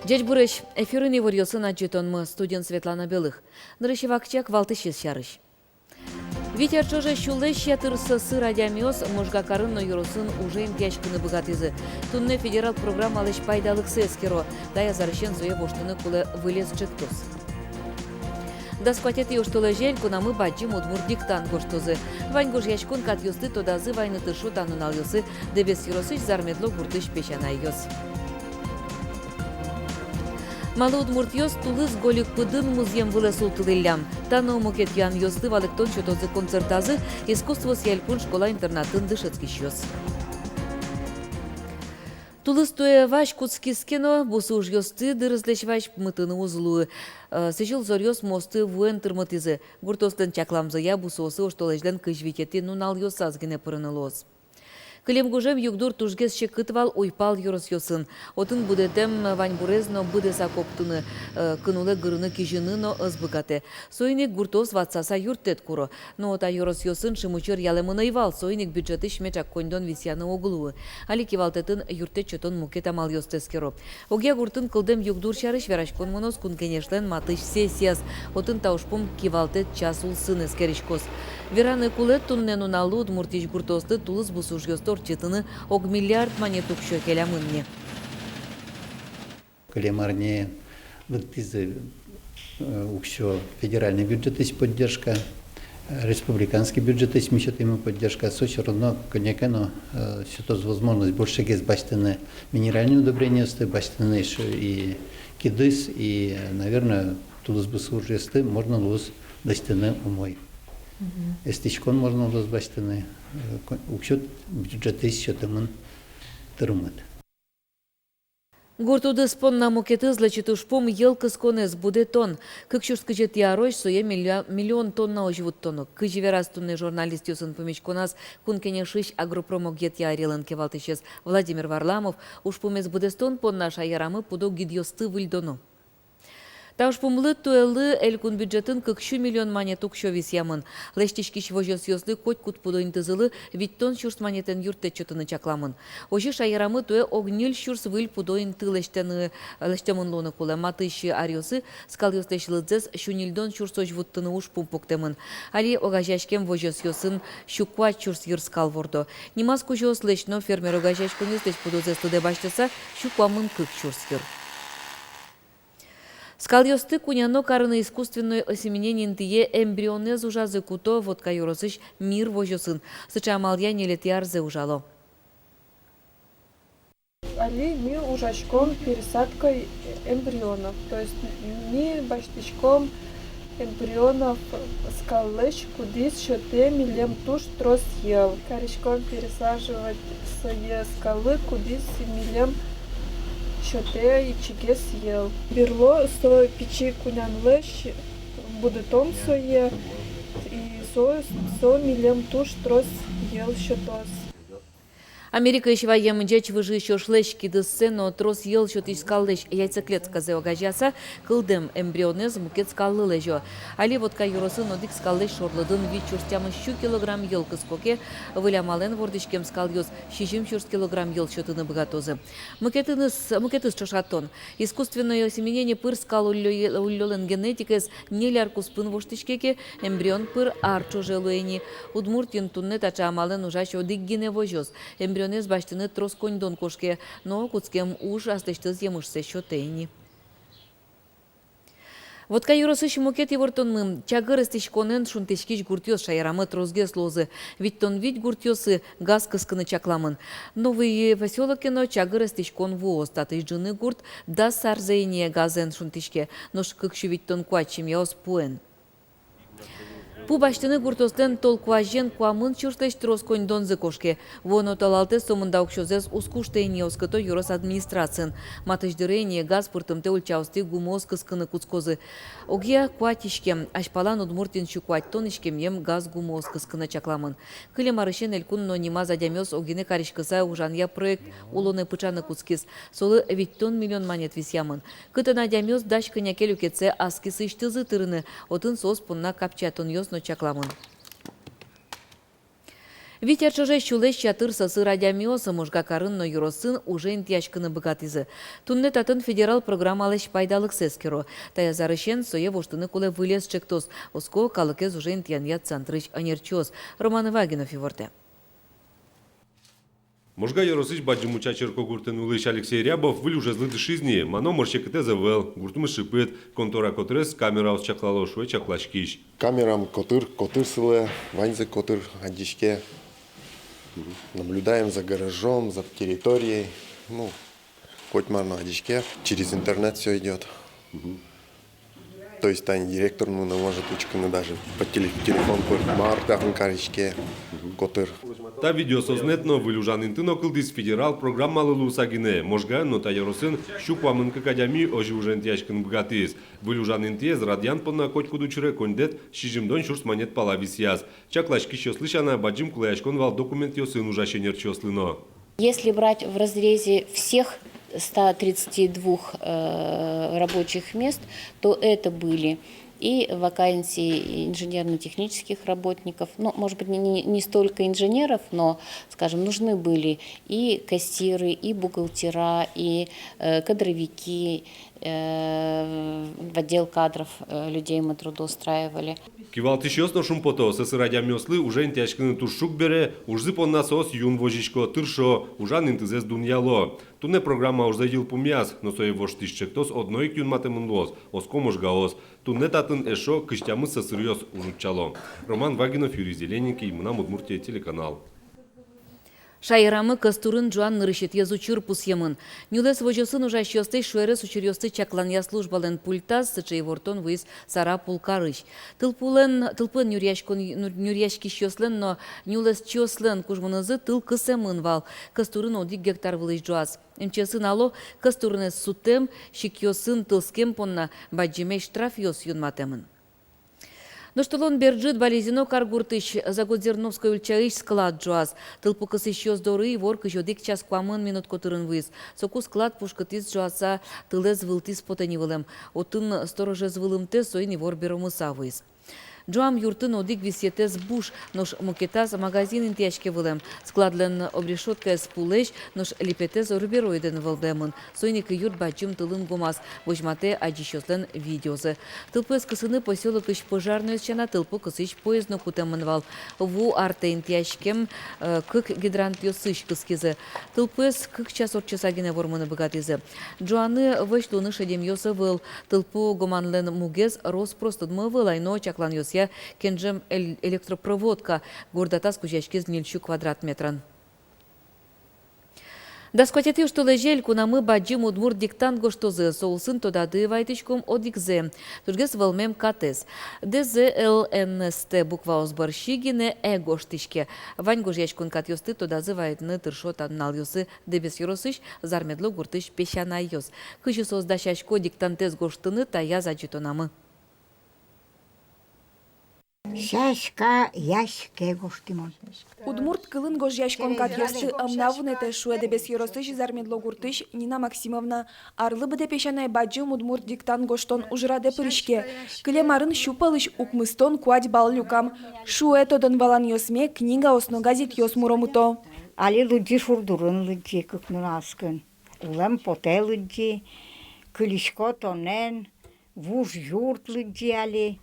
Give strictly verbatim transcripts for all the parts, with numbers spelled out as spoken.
Ӟечбуресь! Эфирын иворъёсын адӟытонмы, студиын Светлана Белых. Нырысь вакчияк валтӥсез сярысь. Вить ар ӵоже сюлэсь ятыр сӧсыр адямиос Можга карын но ёросын уже интыяськыны быгатӥзы. Туннэ федерал программалэсь пайдалыксэ эскеро. Та азьысен сое воштыны кулэ вылез ӵектос. Дас куатетӥ оштолэзе элькунамы бадӟым удмурт диктант гожтозы. Вань гожъяськон катъёсты тодазы вайыны тыршо та нуналъёсы Дэбес ёросысь Зармедло гуртысь песянайёс. Малы удмуртъёс тулыс гольык пыдын музъем вылэ султылӥллям? Та но мукет юанъёслы валэктон сётозы концертазы искусствоосъя элькун школа-интернатын дышетскисьёс. Тулыс туэ вазь кутскиз ке но, бусы ужъёсты дырызлэсь вазь мытыны уз луы. Э, сӥзьыл зоръёс мосты вуэн тырмытӥзы. Гуртоослэн чакламзыя, бусыосы оштолэзьлэн кызь витетӥ нуналъёсаз гинэ пырыны луоз. Кылем гужем югдур тужгес секыт вал уйпал ёросъёсын. Отын будэтэм ваньбурез но быдэса коптыны, э, кын улэ гырыны-кизьыны но ӧз быгатэ. Соин ик гуртоос ватсаса юрттэт куро. Но та ёросъёсын шимучыр ялэмын ӧй вал, соин ик бюджетысь меӵак коньдон висъяны уг луы. Али кивалтэтын юрттэт сётон мукет амалъёсты эскеро. Огъя гуртын кылдэм югдур сярысь вераськон мыноз Кун Кенешлэн матысь сессияз. Отын та ужпум кивалтэт час улсын эскериськоз. Вераны кулэ, туннэ нуналлы Удмуртиысь гуртоослы тулыс бусы ужъёсты ортчытыны ог миллиард манет уксё келямын ни. Кылем арне лыктӥзы, э, уксё федеральный бюджетысь поддержка, э, республиканский бюджетысь ми сётӥмы поддержка, со всё равно кӧня ке но, э, сётоз возможность большегес басьтыны минеральный удобрениосты, басьтыны ещё и кидыс, и, э, наверное, тулыс бусы ужъёсты можно луоз лэсьтыны умой. Мгм. Эстӥськон можно луоз басьтыны, э, ко-, уксё бюджетысь сётэмын тырмыт. Гурт удыс понна мукетыз лэчыт ужпум — йӧл кысконэз, будэтон. Кык сюрс кызетӥ арозь сое милля-, миллион тоннаозь вуттоно. Кызьы вераз туннэ журналистъёсын пумиськоназ Кун Кенешысь агропромогъетъя ӧрилэн кивалтӥсез Владимир Варламов, ужпумез быдэстон понна шаерамы пудо гидъёсты выльдоно. Та ужпумлы туэлы элькун бюджетын кык сю миллион манет уксё висъямын. Лэсьтӥськись возёсъёслы котькуд пудо интызылы витьтон сюрс манетэн юрттэт сётыны чакламын. Озьы шаерамы туэ ог ньыль сюрс выль пудо инты лэсьтэмын, лэсьтэмын луыны кулэ. Матысь аръёсы скалъёслэсь лыдзэс сю ньыльдон сюрсозь вуттыны ужпум пуктэмын. Али огазеяськем возёсъёсын сю куать сюрс йыр скал вордо. Нимаз кузёослэсь но фермер огазеяськонъёслэсь пудозэс лыдэ басьтыса, сю куамын кык сюрс йыр. Скалъёсты куняно карыны искусственной осеменение интые эмбрионэз ужазы куто Вотка ёросысь «Мир» возёсын. Сыӵе амалъя ньылетӥ арзэ ужало. Али ми ужаськом пересадкой эмбрионов, то есть ми басьтӥськом эмбрионов скаллэсь, кудӥз сётэ милем туж трос йӧл. Кариськом пересаживать сое скаллы, кудӥз милем сётэ ичигес йӧл. Берло со пичи кунянлэсь будэтом сое, и со, со милем туж трос йӧл сётоз. Америкаысь ваем ӟеч выжыысь ошлэсь кидыссэ но трос йӧл сётӥсь скаллэсь яйцеклетказэ огазеяса, кылдэм эмбрионэз мукет скаллы лэзё. Али Вотка ёросын одӥг скаллэсь шорлыдын вить сюрс тямыс сю килограмм йӧл кыско ке, выль амалэн вордӥськем скалъёс сизьым сюрс килограмм йӧл сётыны быгатозы. Мукетыныз, мукетыз ӵошатон. Искусственной осеменение пыр скал уллё-, уллёлэн генетикаез ньыль ар куспын воштӥське ке, эмбрион пыр ар ӵоже луэ ини. Удмуртиын туннэ таӵе амалэн ужась одӥг гинэ возёс. Эмбрионэз басьтыны трос коньдон кошке, но кутскем уж аслэсьтыз емышсэ сётэ ини. Вотка ёросысь мукет ивортонмы: чагыр эстӥськонэн шунтӥськись гуртъёс шаерамы тросгес луозы. Витьтон вить гуртъёсы газ кыскыны чакламын. Новый Посёлоке но чагыр эстӥськон вуоз. Татысь ӝыны гурт дас арзэ ини газэн шунтӥське, нош кык сю витьтон куать семьяос пуэн. Пу басьтыны гуртъёслэн тол куазен куамын сюрслэсь трос коньдонзы кошке. Вуоно толалтэ сомында уксёзэс уз кушты ини, оскыто ёрос администрациын. Матысь дыре ини газ пыртымтэ ульчаостӥ гумыос кыскыны кутскозы. Огъя куать иськем. Азьпалан Удмуртиын сю куатьтон иськемъем газ гумыос кыскыны чакламын. Кылем арысен элькун но нимаз адямиос огинэ кариськыса ужанъя проект улонэ пыӵаны кутскиз. Солы витьтон миллион манет висъямын. Кытын адямиос дась кӧня ке люкетсэ ас кисыысьтызы тырыны, отын соос понна капчиятонъёс но чакламын. Вить ар ӵоже сюлэсь ятыр сӧсыр адямиос Можга карын но ёросын уже интыяськыны быгатӥзы. Туннэ татын федерал программалэсь пайдалыксэ эскеро. Таяз арысен сое воштыны кулэ вылез ӵектос, оско калыкез уже интыянъя центрысь ӧнерчиос. Роман Вагинов ивортэ. Можга ёросысь Бадӟым Уча черкогуртын улӥсь Алексей Рябов выль ужезлы дышиз ни. Мано мар секытэз ӧвӧл, гуртмы шыпыт, контора котырез камераос чаклало, шуэ чакласькись. Камерам котыр, котыр сылэ, ваньзэ котыр адӟиське. Наблюдаем за гаражом, за территорией. Ну, коть мар но адӟиське. Через интернет всё идёт. То есть тани директор, ну, не может учкыны даже по теле-, телефон, коть мар татын кариське, котыр. Та видеосознэт но выль ужан инты но кылдӥз федерал программалы луыса гинэ. Можгаын но та ёросын сю куамын кык адями озьы уже интыяськыны быгатӥз. Выль ужан интыез радъян понна котькуд учыре коньдэт сизьымдон сюрс манет пала висъяз. Чакласькисьёслы сяна, бадӟым кулэяськон вал документъёсын ужась ӧнерчиослы но. Если брать в разрезе всех ста тридцати двух, э, рабочих мест, то это были и вакансии инженерно-технических работников, ну, может быть, не, не, не столько инженеров, но, скажем, нужны были и кассиры, и бухгалтера, и, э, кадровики, э, в отдел кадров, э, людей мы трудоустраивали. Кивалтӥсьёс но шумпото: сӧсыр адямиослы уже интыяськыны туж шуг бере, ужзы понна соос юн возисько, тыршо, ужан интызэс дунъяло. Туннэ программа ужзэ йылпумъяз, но сое воштӥсь ӵектос одно ик юнматэмын луоз, оско можгаос. Туннэ татын эшшо кызь тямыс сӧсыръёс уж утчало. Роман Вагинов, Юрий Зелененький, «Мынам Удмуртие» телеканал. Шаерамы Кӧстурын ӝуан нырысетӥез учыр пусъемын. Нюлэс возёсын ужасьёслэсь шуэрес учыръёсты чакланъя службалэн пультаз сыӵе ивортон вуиз Сарапул карысь. Тылпулэн, тылпуэн нюръяськон-, нюр-, нюръяськисьёслэн но нюлэсчиослэн кужмонызы тыл кысэмын вал. Кӧстурын одӥг гектар вылысь ӝуаз. МЧС-ын ало, Кӧстурынэз сутэм сикъёсын тылскем понна бадӟымесь штрафъёс юнматэмын. Нош толон бер ӝыт Балезино каргуртысь Загодзерновской ульчаысь склад ӝуаз. Тылпу кысӥсьёс доры ивор кызь одӥг час куамын минут котырын вуиз. Соку склад пушкытӥз ӝуаса тылэз вылтӥз потэ ни вылэм. Отын сторожез вылымтэ, соин ивор беромыса вуиз. Ӝуам юртын одӥг висъетэз буш, нош мукетаз магазин интыяське вылэм. Складлэн обрешёткаез пулэсь, нош липетэз орбероидэн вӧлдэмын. Соин ик юрт бадӟым тылын гомаз, возьматэ адӟисьёслэн видеозы. Тылпуэз кысыны посёлокысь пожарноез сяна тылпу кысӥсь поезд но кутэмын вал. Ву артэ интыяськем, э, кык гидрантъёсысь кыскизы. Тылпуэз кык час ортчыса гинэ вормыны быгатӥзы. Ӝуаны вӧсь луыны шедемъёс ӧвӧл. Тылпу гоманлэн мугез рос-прос тодмо ӧвӧл ай, но чакланъёсъя кенжем эл-, электропроводка гордатаз кузяськиз ньыльсю квадрат метрен. Дас куатетӥ оштолэзе элькунамы бадӟым удмурт диктант гожтозы. Со улсын тодады вайтӥськом одӥгзэ, тужгес вӧлмем катэз. Д З Л Н С Т букваос бӧрсьы гинэ э гожтӥське. Вань гожъяськон катъёсты тодазы вайтыны тыршо та нуналъёсы Дэбес ёросысь Зармедло гуртысь песянайёс. Кызьы соос дасясько диктантэз гожтыны, таяз адӟытонамы. Сяська, яське гожтӥ мон. Удмурт кылын гожъяськон катъёсты ӧм на вунэтэ, шуэ Дэбес ёросысь Зармедло гуртысь Нина Максимовна. Арлы быдэ песянай бадӟым удмурт диктант гожтон ужрадэ пыриське. Кылем арын сю пӧлысь укмыстон куать балл люкам. Шуэ, тодон-валанъёсме книгаос но газетъёс муромыто. Али лыдӟи, шур дурын лыдӟи кык нунаськон. Улэм потэ лыдӟи, кылисько тонэн, «Вуж юрт» лыдӟи али.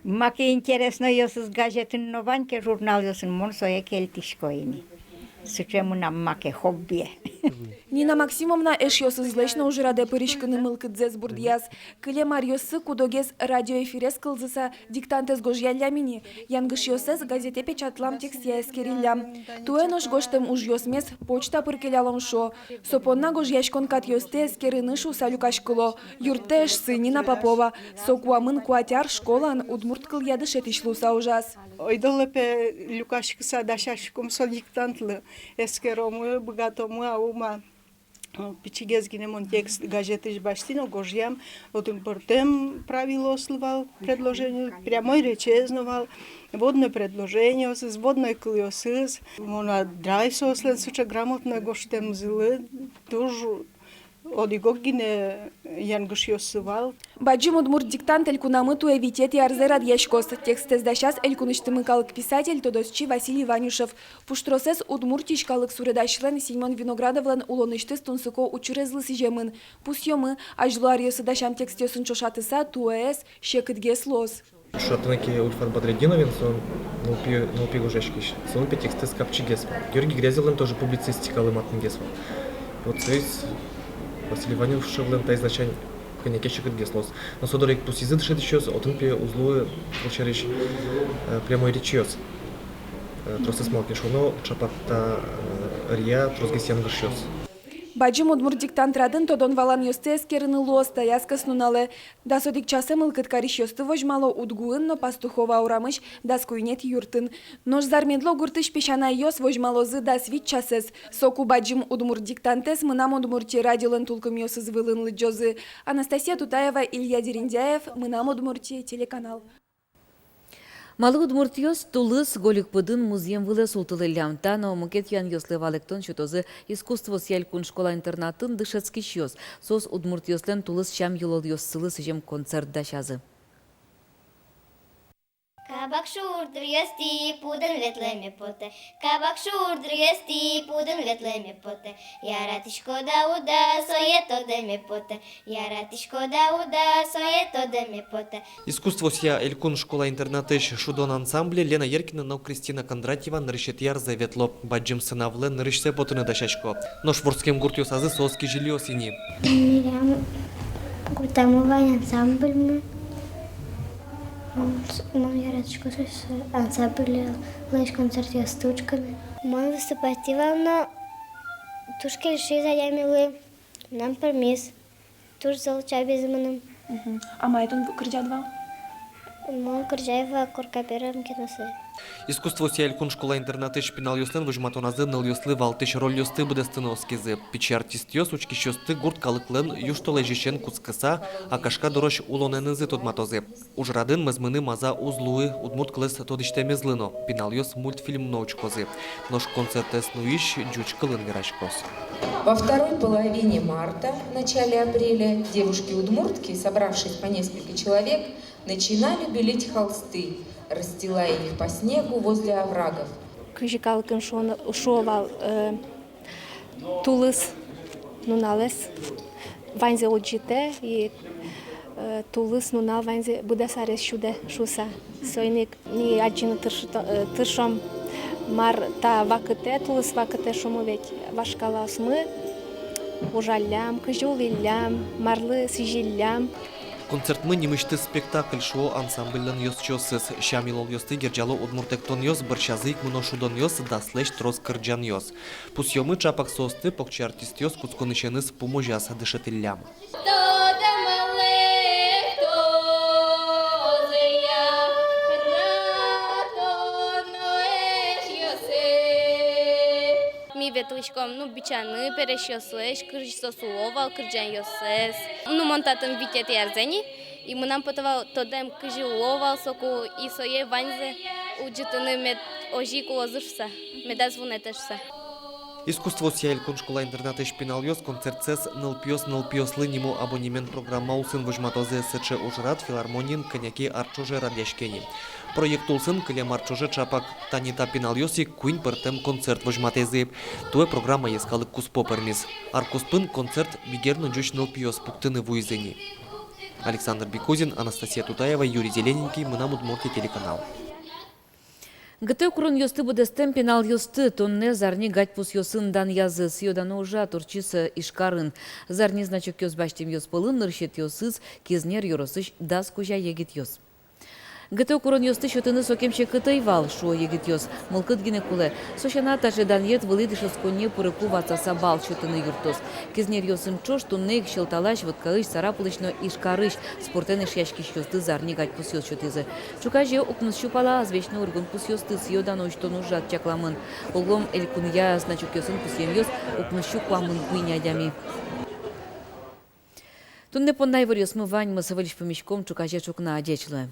Маке интереснойёсыз газетын но вань ке, журналъёсын, мон сое кельтӥсько ини. Сыӵе мынам маке хоббие. Нина Максимовна эшъёсызлэсь но ужрадэ пыриськыны мылкыдзэс бурдъяз. Кылем аръёсы куд-огез радиоэфирез кылзыса диктантэз гожъяллям ини, янгышъёссэс газете печатлам текстъя эскериллям. Туэ нош гожтэм ужъёсмес почта пыр келялом шуо. Со понна гожъяськон катъёсты эскерыны шуыса люкаськыло, юрттэ эшсы Нина Попова. Со куамын куать ар школаын удмурт кылъя дышетӥсь луыса ужаз. Ойдолэ, пе, люкаськыса дасяськом со диктантлы, эскеромы, быгатомы-а, ума. Пичигес гинэ мон текст газетысь басьтӥ но гожъям, отын пӧртэм правилоослы вал предложение, прямой речез но вал, вводной предложениосыз, вводной кылъёсыз. Мон адрай соослэн сыӵе грамотной гожтэмзылы, туж Одӥг-ог гинэ янгышъёссы вал. Бадӟым удмурт диктант элькунамы туэ витетӥ арзэ радъяськоз. Текстэз дасяз элькунысьтымы калык писатель, тодосчи Василий Ванюшев. Пуштросэз Удмуртиысь калык суредасьлэн Семён Виноградовлэн улонысьтыз тунсыко учырезлы сӥземын. Пусъёмы, азьло аръёсы дасям текстъёсын ӵошатыса, туэез секытгес луоз. Ӵошатыны ке Ульфат Бадретдиновен, со нылпи, нылпи гожъяськись, солэн пе текстэз капчигес вал. Георгий Грязевлэн тоже публицистикалы матынгес вал. Вот соиз Василий Ванюшевлэн таиз дасян кӧня ке секытгес луоз. Но со доры ик пусйизы дышетӥсьёс, отын пе уз луы, кылсярысь, э, прямой речьёс. Э, тросэз, малы ке шуоно, ӵапак та, э, ӧръя тросгес янгышъёс. Бадӟым удмурт диктант радын тодон-валанъёсты эскерыны луоз таяз кӧснуналэ. Дас одӥг часэ мылкыд карисьёсты возьмало УдГУын но Пастухова урамысь дас куинетӥ юртын. Нош Зар-Медло гуртысь песянайёс возьмалозы дас вить часэз. Соку бадӟым удмурт диктантэз «Мынам Удмуртие» радиолэн тулкымъёсыз вылын лыдӟозы. Анастасия Тутаева, Илья Дерендяев, «Мынам Удмуртие» телеканал. Малы удмуртъёс тулыс гольык пыдын музъем вылэ султылӥллям? Та но мукет юанъёслы валэктон сётозы Искусствоосъя элькун школа-интернатын дышетскисьёс. Соос удмуртъёслэн тулыс сям-йылолъёссылы сӥзем концерт дасязы. Кабак шулдыръёстӥ пудын ветлэме потэ, кабак шулдыръёстӥ пудын ветлэме потэ. Яратӥськод-а, уд-а, сое тодэме потэ. Яратӥськод-а, уд-а, сое тодэме потэ. Искусствоосъя элькун школа-интернатысь «Шудон» ансамбле Лена Еркина но Кристина Кондратьева нырысетӥ арзэ ветло. Бадӟым сцена вылэ нырысьсэ потыны дасясько. Нош вордскем гуртъёсазы соос кизилиос ини. Милям гуртамы вань ансамбльмы. Мон яратӥсько со ансамбльлэсь концертъёсты учкыны. Мон выступать ӧй вал, но туж кельшиз адямилы. Мынам пӧрмиз. Туж зол чабиз мыным. Мгм. А мае тон кырӟад вал? Мон кырӟай вал «Корка перым» киносы. Искусствоосъя элькун школа-интернатысь пиналъёслэн возьматоназы нылъёслы валтӥсь рольёсты быдэстыны оскизы. Пичи артистъёс учкисьёсты гурт калыклэн южтолэзьысен кутскыса, Акашка дорозь улонэнызы тодматозы. Ужрадын мӧзмыны маза уз луы удмурт кылэз тодӥсьтэмезлы но, пиналъёс мультфильм но учкозы. Нош концертэз нуись ӟуч кылын вераськоз. Во второй половине марта, начале апреля девушки-удмуртки, собравшись по несколько человек, начинали белить холсты, расстилая их по снегу возле оврагов. Кызьы калыкын шуо, шуо вал, э, тулыс нуналэз ваньзэ улӟытэ, и, э, тулыс нунал ваньзэ быдэс арез сюдэ шуыса. Соин ик ми адӟыны тыршыто-, э, тыршом, мар та вакытэ, тулыс вакытэ, шуомы ведь, вашкалаосмы ужаллям, кызьы улӥллям, марлы сӥзиллям. «Концертмы» нимысьтыз спектакль, шуо ансамбльлэн ёзчиосыз. Сям-йылолъёсты герӟало удмурт эктонъёс, бӧрсязы ик мыно шудонъёс, даслэсь трос кырӟанъёс. Пусъёмы, ӵапак соосты покчи артистъёс кутсконысеныз пумозяз дышетӥллям. Ми ветлӥськом, ну, бичаны пересьёслэсь, кызьы соос уло вал кырӟанъёссэс. Ну, мон татын витетӥ арзэ ни, и мынам потэ вал тодэм, кызьы уло вал соку, и сое ваньзэ улӟытыны, мед озьы ик улозы шуыса, медаз вунэтэ шуыса. Искусствоосъя элькун школа-интернатысь пиналъёс концертсэс «Нылпиос нылпиослы» нимо абонемент программа улсын возьматозы. Сыӵе ужрад филармониын кӧня ке ар ӵоже радъяське ни. Проект улсын кылем ар ӵоже ӵапак тани та пиналъёс ик куинь пӧртэм концерт возьматӥзы. Туэ программа йӧскалык куспо пӧрмиз. Ар куспын концерт бигер но ӟуч нылпиос пуктыны вуизы ни. Александр Бекузин, Анастасия Тутаева, Юрий Зелененький, «Мынам Удмуртие» телеканал. ГТО куронъёсты быдэстэм пиналъёсты туннэ зарни гадьпусъёсын данъязы. Сӥё-дано ужрад ортчиз Ижкарын. Зарни значокъёс басьтэмъёс пӧлын нырысетӥосыз Кизнер ёросысь дас кузя егитъёс. ГТО куронъёсты сётыны сокем секыт ӧй вал, шуо егитъёс. Мылкыд гинэ кулэ. Со сяна, таӵе данъет вылӥ дышетсконние пырыку ватсаса балл сётыны юрттоз. Кизнеръёсын ӵош туннэ ик Сьӧлталась, Воткаысь, Сарапулысь но Ижкарысь спортэн эшъяськисьёсты зарни гадьпусъёс сётӥзы. Ӵуказе укмыс сю пала азвесь но ыргон пусъёсты сӥё-дано усьтон ужрад чакламын. Огъя элькунъя значокъёсын пусъемъёс укмыс сю куамын куинь адями. Туннэ понна иворъёсмы ваньмыз. Выльысь пумиськом ӵуказе ӵукна. Ӟеч луэ.